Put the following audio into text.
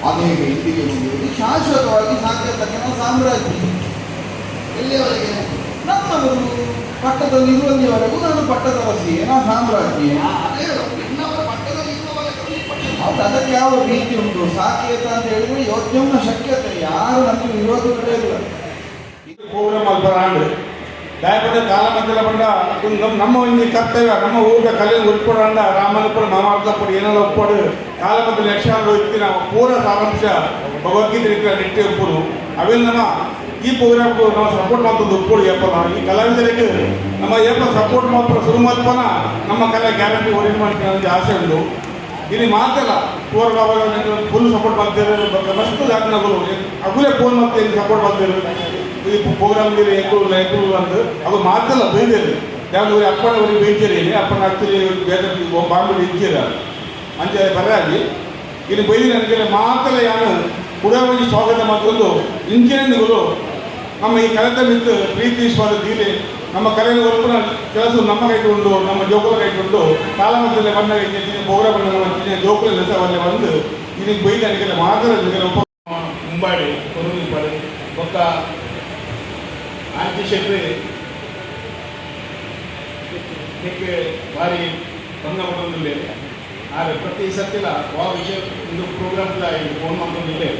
ಅನೇಕ ಇಲ್ಲಿಗೆ ಮುಗಿಯುವುದು. ಶಾಶ್ವತವಾಗಿ ಸಾಕೇತಕ್ಕನ ಸಾಮ್ರಾಜ್ಯ ಎಲ್ಲಿಯವರೆಗೆ? ನನ್ನವರು ಪಟ್ಟದಲ್ಲಿ ಇರುವಲ್ಲಿಯವರೆಗೂ ನಾನು ಪಟ್ಟದ ರಸಿಯೇ, ನಾ ಸಾಮ್ರಾಜ್ಞಿಯೇ. ಅದೇ ನಿನ್ನವರ ಪಟ್ಟದಲ್ಲಿ ಇರುವವರೆಗೂ ನೀನು ಪಟ್ಟದ. ಹೌದು, ಅದಕ್ಕೆ ಯಾವ ಭೀತಿ ಉಂಟು? ಸಾಕೇತ ಅಂತ ಹೇಳಿದ್ರೆ ಯೋಜ್ಯಂನ ಶಕ್ಯತೆ, ಯಾರು ನಮಗೆ ವಿರೋಧ ಇಲ್ಲ. ಪ್ರೋಗ್ರಾಮ್ ಅಲ್ಪ ಆಂಡ್ ದಯಪಟ್ಟ ಕಾಲ ಮದ್ದಲ ಪಂಡ ನಮ್ಮ ಒಂಜಿ ಕರ್ತವ್ಯ, ನಮ್ಮ ಊಟ ಕಲೆ ಉಟ್ಕೊಡಂಡ ರಾಮನ ಕೂಡ ಮಾಮಾರ್ಥ ಪಡಿ ಏನೆಲ್ಲ ಒಪ್ಪಡು. ಕಾಲ ಮದ್ದಲ ಯಕ್ಷಗಾನ ಇತ್ತಿನ ಪೂರ ಸಾರಾಂಶ ಭಗವದ್ಗೀತೆ ರೀತಿಯ ನಿಟ್ಟೆ ಉಪ್ಪುಡು. ಅವೆಲ್ಲ ನಮ್ಮ ಈ ಪ್ರೋಗ್ರಾಮ್ ನಾವು ಸಪೋರ್ಟ್ ಮಾಡ್ತದ್ದು ಉಪ್ಪುಡು. ಏಪಲ್ಲ ಈ ಕಲಾವಿದರಿಗೆ ನಮ್ಮ ಏಪ ಸಪೋರ್ಟ್ ಮಾತ್ರ ಶುರು ಮಲ್ಪನ ನಮ್ಮ ಕಲೆ ಗ್ಯಾರಂಟಿ ಒರಿ ಮಾಡ್ತೀನಿ ಅಂತ ಆಸೆ ಉಂಟು. ಇಲ್ಲಿ ಮಾತಲ್ಲ, ಪೂರ ಫುಲ್ ಸಪೋರ್ಟ್ ಮಾಡ್ತಾರೆ. ಮಸ್ತ್ ಜಾತನಗಳು ಅಗುಲೇ ಫೋನ್ ಮತ್ತೆ ಸಪೋರ್ಟ್ ಮಾಡ್ತಾರೆ. ಈ ಪ್ರೋಗ್ರಾಮ್ ಎಂಕುಲು ಎಂಕುಲು ಅಂದು ಅದು ಮಾತಲ್ಲ ಬೈದೇರಿ. ಯಾವ್ದು ಅಪ್ಪನ ಊರಿಗೆ ಬೈಚೇರಿ, ಅಪ್ಪನ ಆಕ್ಚುಲಿ ಬೇರೆ ಬಾಂಬೆ ಇಜ್ಜಿರ ಅಂಚೆ ಬರಾಗಿ ಇಲ್ಲಿ ಬೈದಿ. ನನಗೆ ಮಾತಲ್ಲ ಯಾನು ಕುಡವಾಗಿ ಸ್ವಾಗತ ಮತ್ತೊಂದು ಇಂಜಿನಿಯರ್ಗಳು ನಮ್ಮ ಈ ಕಲೆತ ಮಿತ್ತು ಪ್ರೀತಿ ವಿಶ್ವಾಸ ದೀಲೆ ನಮ್ಮ ಕಲೆಯ ಒಪ್ಪನ ಕೆಲಸ ನಮ್ಮ ಕೈಗೆ ಉಂಟು, ನಮ್ಮ ಜೋಕುಲ ಕೈಗೆ ಉಂಟು. ಕಾಲಮತ್ತಲ್ಲಿ ಬಣ್ಣ ಪ್ರೋಗ್ರಾಮ್ ಜೋಕುಲ ನೆಸವಲ್ಲೇ ಬಂದು ಇಲ್ಲಿ ಬೈದು ನನಗೆ ಮಾತ್ರ ನನಗೆ ಒಪ್ಪ. ಮುಂಬಾಡಿ ಕೊರಗುಪಾಡಿ ಬೊಕ್ಕ ಆಂಟಿ ಶೆಟ್ಟಿ ನಿಕ್ಕೆ ಭಾರಿ ಭಂಗ ಪಡೊಂದುಲ್ಲೆರ್. ಆರ್ ಪ್ರತಿ ಸತಿಲ ವಾ ವಿಷಯ ಒಂದು ಪ್ರೋಗ್ರಾಮ್ ಫೋನ್ ಮಲ್ತೊಂದುಲ್ಲೆರ್.